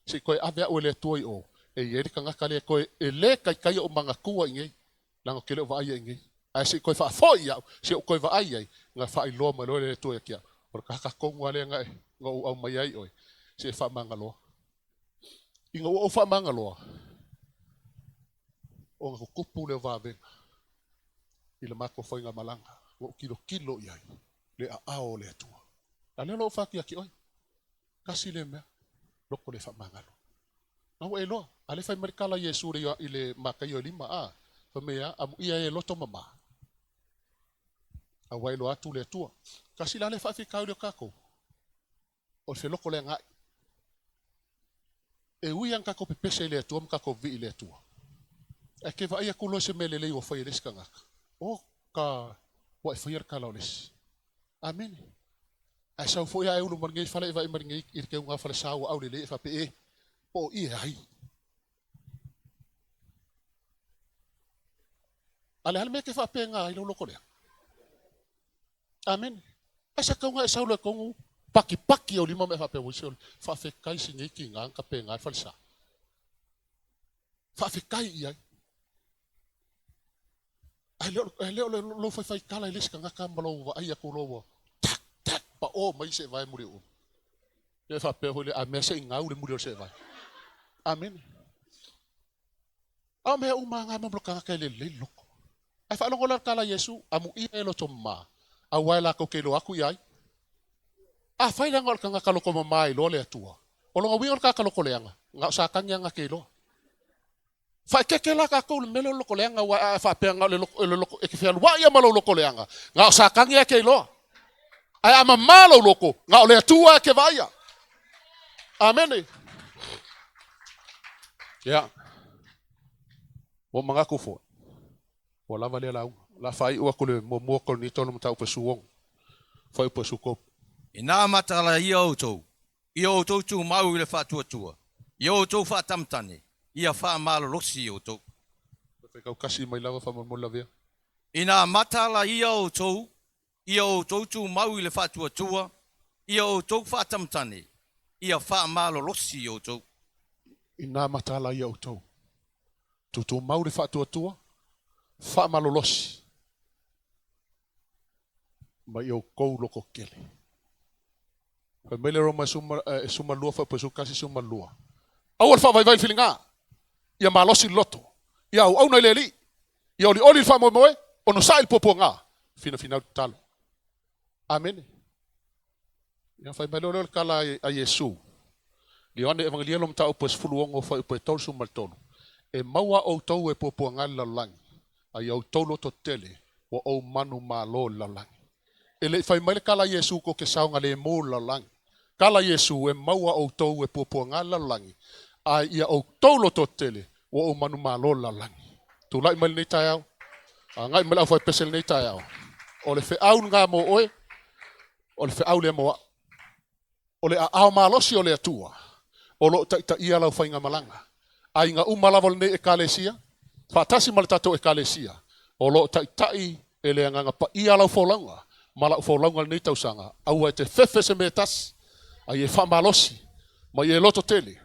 se i toe ave au e le Atua i o, e i ai le tagata lea e toe, e le taitai ou manatua i nei, leaga ou te le o vaaia i nei. Ae se i toe faafoi au, se i ou toe vaai ai, na faailoa mai loa e le Atua ia te au, o le tagata tonu lava lea na ou aumaia ai oe, se i e faamagaloa. Ina ua ou faamagaloa, ona tutupu lea o vavega i le matou faigamalaga, ua ou tilotilo i ai le aao o le Atua. A lea o lo o ou fai atu ia te oe, tasi lea mea, loko le faamagalo. Na ua e iloa, a lea fai mai le tala a Iesu i le Mataio e 5, a, fai mai e a, amuia e loto mama, aua e iloa atu le Atua. Tasi la lea faafitauli o tatou, o le felokoleagaʻi. E ui lava ina tatou pepese i le Atua ma tatou vivii i le Atua, ae ke vaai atu loa i se mea lelei ua fai e le isi tagata, oka, ua e faia le tala o le isi. Amene. Ae sau foi a e ulu ma lenei fale e vaai mai lenei i le keuga falesa ua aulelei e faapea, e, po o i e ai. A le a le mea e te faapena ai lou loto lea? Amene. Ae sa tatau ona e sau loa e tonu pakipaki ou lima ma e faapea, ua se ole, faafetai si nei tiga na tapena ai le falesa. Faafetai i ai. Ae le o, ae le o lou faifaitala i le isi tagata ma lou vaai atu loa ua tak, tak, pao mai se vae muliuulu. Ia e faapea foi le, a mea se i gau le muli o le seevae. Amene. A o mea uma lava na ma tagata e lelei le loto. Ae faalogo loa le tala a Iesu, amuia e loto mama, aua e latou te iloa atu i ai. Afai leaga o le tagata loto mama e iloa le Atua, o lona uiga o le tagata loto leaga, na o Satani lava na te iloa. Faaeteete la tatou i le mea lea o le loto leaga, aua a e faapea na o le loto, le loto, e te fealuai lava ma lou loto leaga, na o Satani lava e te iloa. Ae a mama lou loto, na o le Atua e te vaaia. Amene. Ia. Ua manatu foi, ua lava lea lauga. O le a faaiu atu le muamua Korinito le mataupu e 16, fuaiupu e 13. Ina matala ia outou, ia outou tumau i le faatuatua, ia outou faatamatane, ia faamalolosi outou. Faitau tasi mai lava faamolemole lavea. Ina matala outou, ia outou tumau i le faatuatua, ia outou faatamatane, ia faamalolosi outou. Ina matala outou, tutumau le faatuatua, faamalolosi, ma i outou lototele. Fai mai le Roma e 12 fuaiupu e 11 12. Aua le faavaivai le filiga, ia malosi le loto, ia auauna i le Alii, ia olioli le faamoemoe, onosai le puapuaga, finafinau tatalo. Amene. Ia fai mai lea o le tala a Iesu. Ioane Evangelia lo mataupu e 16 fuaiupu e 33. E maua outou e puapuaga le lalolagi, a ia outou lototetele ua ou manumalo le lalolagi. E le i fai mai le tala a Iesu ko ke saogalemu le lalolagi. Tala Iesu e maua outou e puapuaga le lalolagi, a ia outou lototetele ua ou manumalo le lalolagi. Tulai mai lenei taeao, agai mai le aufaipese lenei taeao. O le feau lena mo oe, o le feau lea mo au. O le aao malosi o le Atua, o lo o taitaia lau faigamalaga. Aiga uma lava o lenei ekalesia, faatasi ma le tatou ekalesia, o lo o taitai e le Agaga Paia lau folauga, ma lau folauga lenei tausaga, aua e te fefe se mea e tasi, a ia faamalosi, ma ia lototele,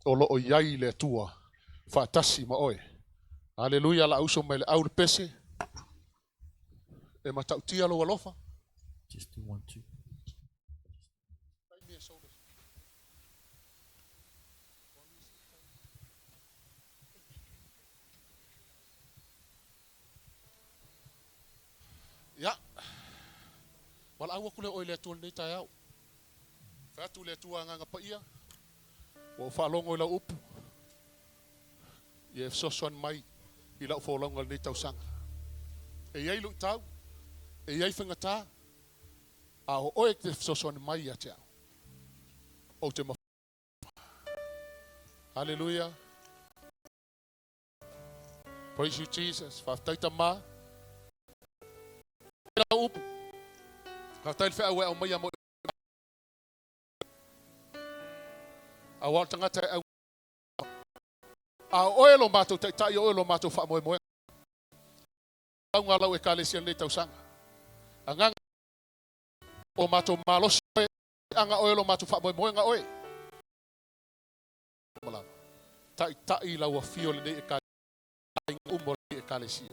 o lo o i ai le Atua. faatasi ma oe. Aleluia, la uso mai le au le pese. E matautia lou alofa. Just do one, two. Ia, valaau atu lea o oe i le Atua i lenei taeao. Fai atu le Atua Agaga Paia, ua ou faalogo i lau upu, ia e fesoasoani mai i lau folauga i lenei tausaga. E i ai luitau, e i ai faigata, a o oe e te fesoasoani mai ia te au. Ou te Hallelujah. Praise you Jesus. Faafetai Tama. Lau upu. Faafetai le feau e aumaia mo Aua o le tagata e au A o oe lo matou taitai, o oe lo matou faamoemoega. Lauga a lau Ekalesia i lenei tausaga. Agaga o matou malosi oe, aga oe lo matou faamoemoega oe. Uma lava. Taitai lau afio i lenei Ekalesia, uma o lenei Ekalesia.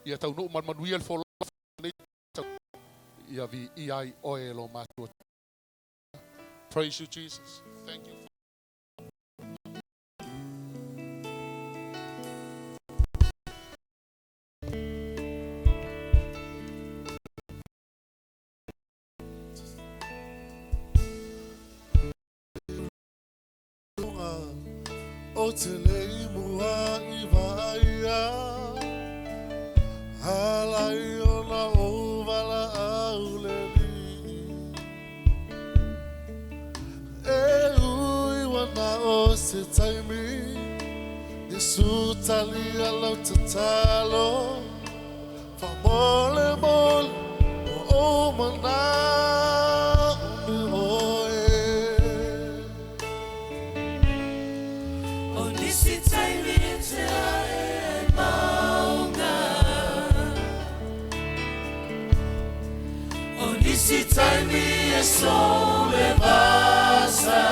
Ia taunuu ma le manuia le folauga o lenei tausaga. Ia viia ai oe e lo matou Atua. Praise you Jesus. Thank you. O te lei mua i vaaia, Alai ona ou valaau le alii. E ui ua na o se taimi, Iesu talia lau tatalo, Faamolemole ua ou manaomia oe. O nisi taimi e te ae ai maunga. O nisi taimi e sou le vasa.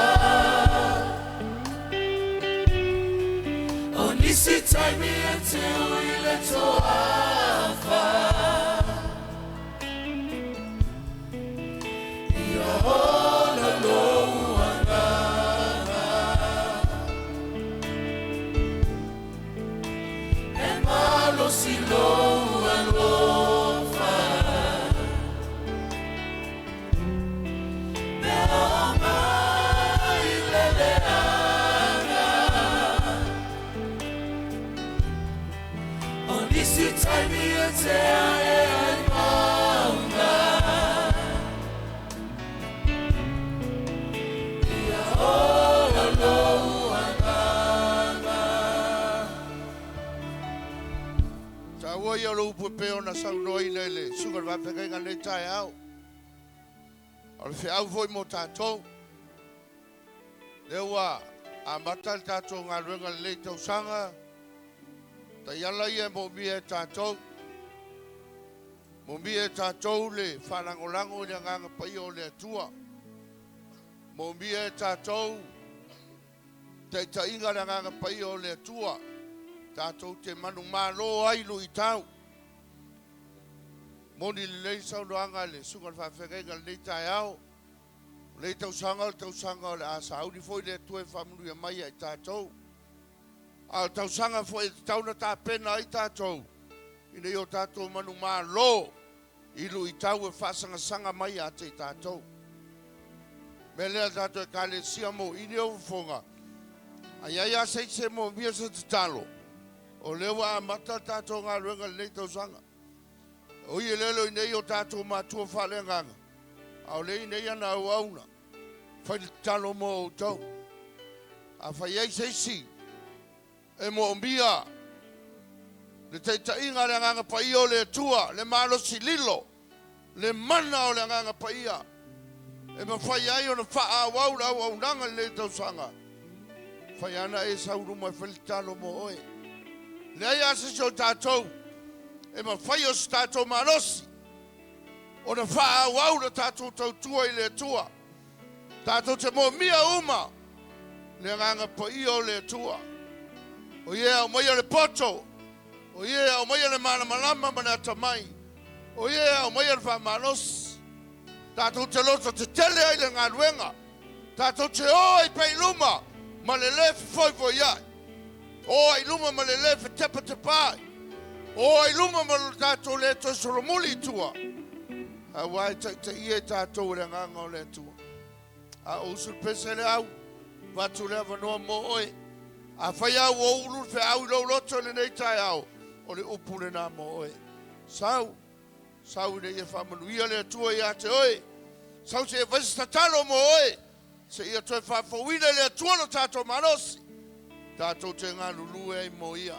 O nisi taimi e te ui le toafa. Ia ola lou agaga. E malosi lou alofa. Pe oo mai le leaga. O nisi taimi e te ae ai maunga. Ia ola lou agaga. Taua ia o le upu e pei ona saunoaina i le susuga i le Vaafeagaiga i lenei taeao. O le feau foi mo tatou. Lea ua amata le tatou galuega i lenei tausaga, taiala ia e moomia e tatou. Moomia e tatou le faalagolago i le Agaga Paia o le Atua. Moomia e tatou taitaiga le Agaga Paia o le Atua. Tatou te manumalo ai luitau. Moni lelei le saunoaga a le Susuga i le Faafeagaiga i lenei taeao. O lenei tausaga o le tausaga o le a sauni foi le Atua e faamanuia mai ia i tatou. A o le tausaga foi e tatau ona tapena ai tatou ina ia o tatou manumalo i luitau e faasagasaga mai ia te i tatou. O le mea lea le tatou Ekalesia mo i lea fofoga, a i ai lava se isi e moomia se tatalo, o lea ua amata le tatou galuega i lenei tausaga. O i e lele o i nei o tatou matua faaleagaga, a o lea i nei ana auauna, fai le tatalo mo outou. Afai e i ai se isi e moomia le taitaiga a le Agaga Paia o le Atua, le malosi lilo, le mana o le Agaga Paia, e mafai ai ona faaauau le auaunaga i lenei tausaga, fai ana e sau i luma e fai le tatalo mo oe. Leai lava se isi o tatou e mafai o se tatou malosi ona faaauau le tatou tautua i le Atua. Tatou te moomia uma le Agaga Paia o le Atua. O ia e aumaia le poto, o ia e aumaia le malamalama ma le atamai, o ia e aumaia le faamalosi. Tatou te loto tetele ai le galuega, tatou te o ai pea i luma ma le lē fefoifoia'i, o ai i luma ma le lē fetepatepaai, o ai i luma ma lo tatou lē toe solomuli i tua, auā e taitaia i tatou e le Agaga o le Atua. A o usu le pese le au, avatu le avanoa mo oe. Afai lava ua ou ulu le feau i lou loto i lenei taeao, o le upu lena mo oe. Sau, sau ina ia faamanuia le Atua ia te oe. Sau seia fai se tatalo mo oe, seia toe faafouina e le Atua lo tatou malosi, tatou te galulue ai mo Ia.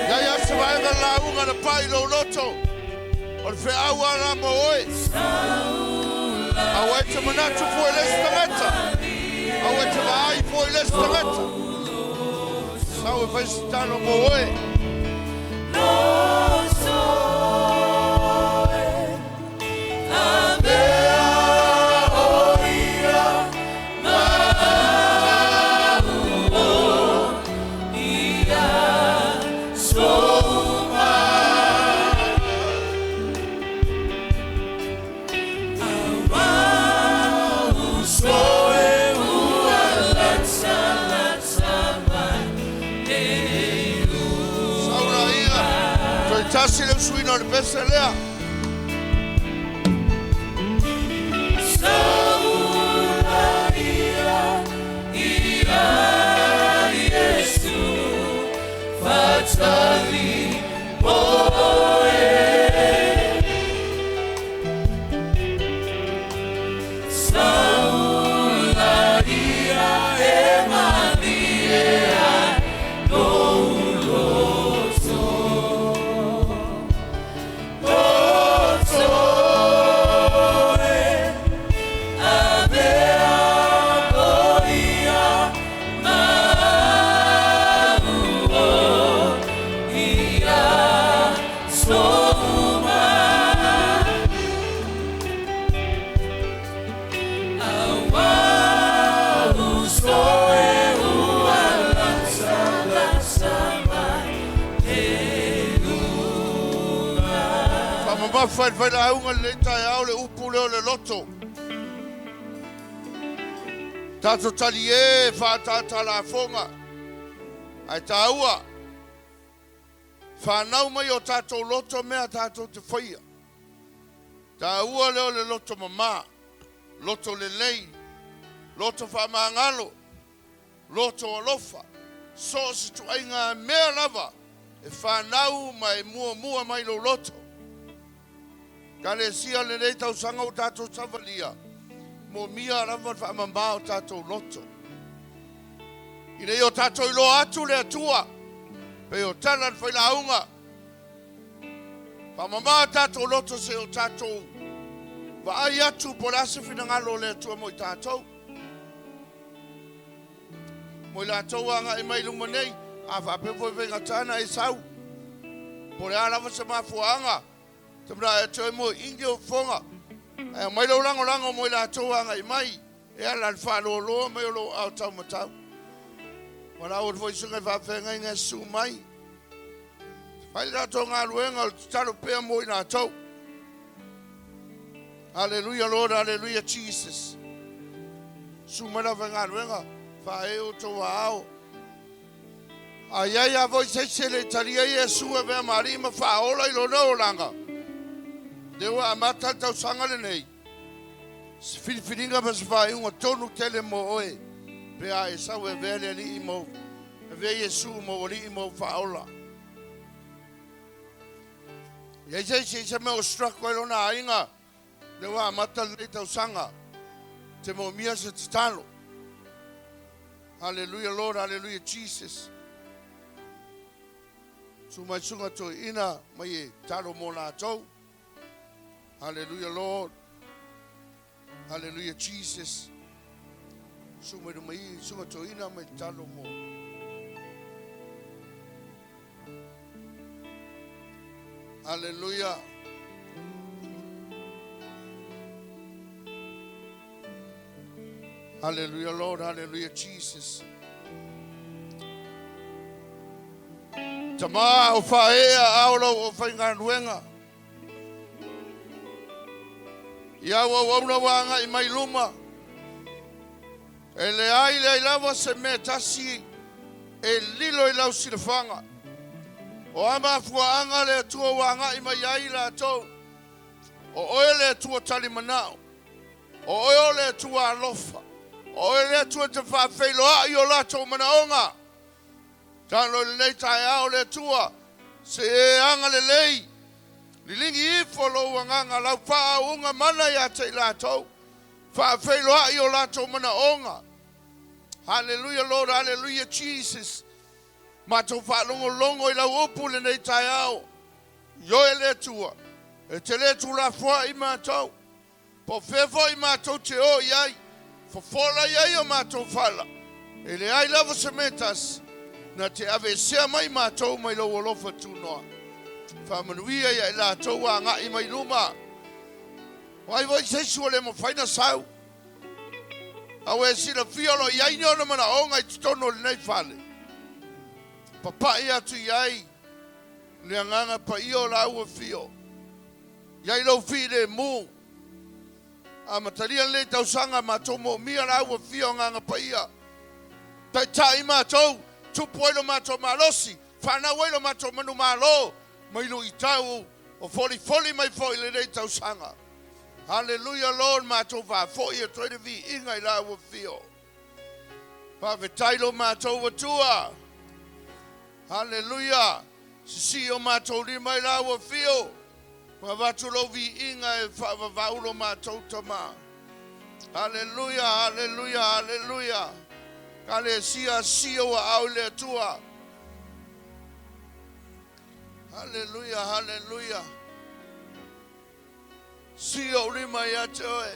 I ai lava se vaega lauga na pai i lou loto, o le feau lava la mo oe. Aua e te manatu fua i le isi tagata, aua e te vaai fua i le isi tagata. Sau e fai se talo mo oe. Sau laia, toe tasi le usuina o le pese lea. Faamamafa e le failauga i lenei taeao le upu lea o le loto. Tatou talie e faaataata lafoga, ae taua, fanau mai o tatou loto mea tatou te faia. Taua lea o le loto mama, loto lelei, loto faamagalo, loto alofa, so o se ituaiga mea lava e fanau ma e muamua mai lou loto. Ekalesia, lenei tausaga ua tatou savalia, moomia lava le faamama o tatou loto. Ina ia o tatou iloa atu le Atua, pei o tala a le failauga, faamama tatou loto se i o tatou vaai atu po o le a se finagalo o le Atua mo i tatou. Mo i latou agai mai i luma nei, a faapea foi faigata ona e sau, po o le a lava se mafuaaga, te manaʻo ia te oe mo ingi o fofoga, ae aumai lou lagolago mo i latou agai mai, e ala i le faaloaloa mai o lou aao taumatau. Valaau atu foi i susuga i faafeagaiga e susu mai, fai le latou galuega o le tatalo pea mo i latou. Hallelujah Lord, hallelujah Jesus. Susu mai le aufaigaluega, faaee outou aao. A i ai lava foi se isi e le i talia Iesu e avea ma Alii ma Faaola i lona olaga, lea ua amata le tausaga lenei, se filifiliga ma se faaiuga tonu tele mo oe, pe a e sau e avea le Alii ma avea Iesu ma ou Alii ma ou Faaola. I ai se isi i se mea o struggle ai lona aiga, lea ua amata lenei tausaga, te moomia se tatalo. Hallelujah Lord, hallelujah Jesus. Susu mai susuga toeaina mai e talo mo latou. Hallelujah Lord. Hallelujah Jesus. Susu mai luma i susuga toeaina mai talo mo. Haleluia. Hallelujah, Lord. Hallelujah, Jesus. Tama o whaea ao lau o whaingaluenga. I au au auna wanga i mai luma. E leai leai lava se mea tasi e lilo i lau silafaga. O a mafuaaga le Atua ua agai mai ai i latou? O Oe le Atua talimanao. O Oe o le Atua alofa. O Oe le Atua e te faafeiloai i o latou manaoga. Talo i lenei taeao le Atua, se e agalelei, liligi ifo lou agaga lau faaauuga mana ia te i latou, faafeiloai o latou manaoga. Hallelujah Lord, hallelujah Jesus. Matou faalogologo i lau upu i lenei taeao. Ioe le Atua, e te le tuulafoai matou. Po o fea foi matou te o i ai, fofola i ai o matou fala, e leai lava se mea tasi na te aveesea mai matou mai lou alofa tunoa. Faamanuia ia i latou ua agai mai luma. O ai foi se isi ua le mafai na sau? A ua e silafia o lo o i ai ni ona manaoga i totonu o lenei fale? Papai atu i ai le Agaga Paia o lāua fio. I ai lou filemu. Amatalia lenei tausaga matou moomia la ua fia o Agaga Paia. Taitai matou, tupu ai lo matou malosi, fanau ai lo matou manumalo mai luitau o folifoli mai foi lenei tausaga. Haleluia Lord, matou faafoi atu ai le viiga i la ua fio. Faafetai lo matou Atua. Haleluia. Sisii o matou lima i la ua fio, ma avatu lou viiga e faavavau lo matou Tama. Haleluia, haleluia, haleluia. Kalesia, sia ua ao i le Atua. Haleluia, haleluia. Sia ou lima ia te oe.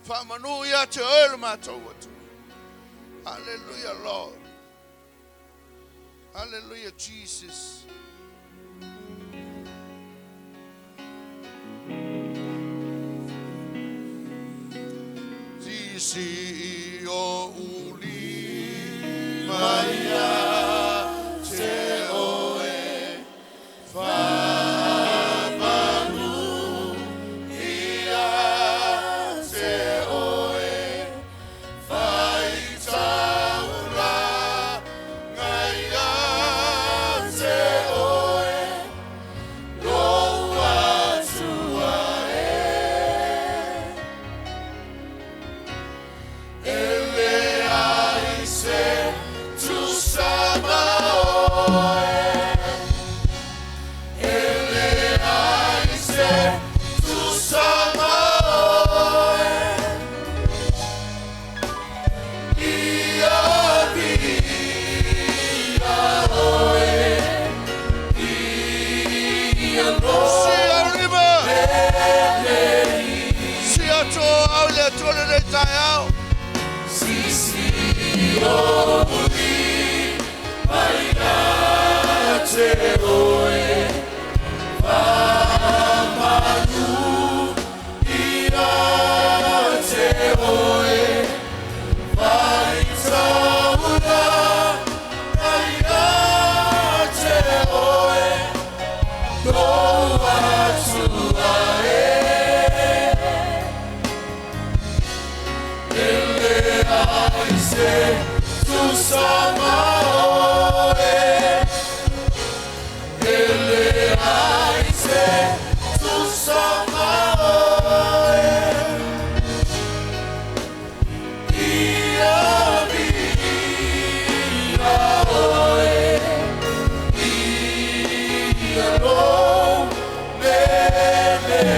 Faamanu ia te oe lo matou Atua. Haleluia, Lord. Hallelujah, Jesus. Sisi o uli mai ia te oe whamanu ia te oe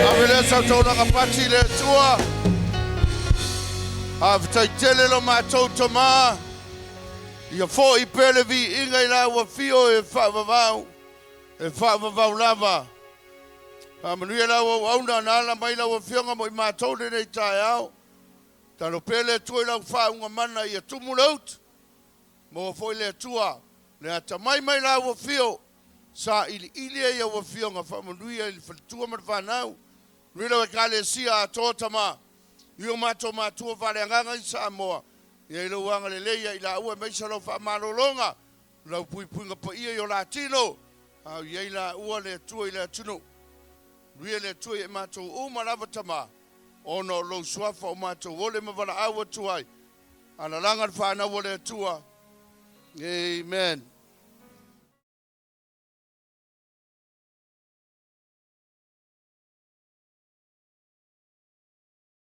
Ave lea sautaulaga pati i le Atua. Faafetai tele lo matou Tama. Ia foi pea le viiga i la ua fio e faavavau, e faavavau lava. Faamanuia lau auauna na ala mai lau Afioga mo i matou lenei taeao. Talo pea le Atua i lau faauuga mana ia tumu le utu. Maua foi le Atua le atamai mai la ua fio. Sailiili ai au afioga faamanuia i le faletua ma le fanau. Manuia lau Ekalesia atoa Tama i o matou matua faaleagaga i Samoa. Ia i lou agalelei ia i laua aemaise lau faamalologa, lau puipuiga paia i o la tino, a o i ai laua le Atua i le atunuu. Manuia le Atua ia i matou uma lava Tama, ona o lou suafa o matou ole ma valaau atu ai. Alalaga le fanau a le Atua. Amen.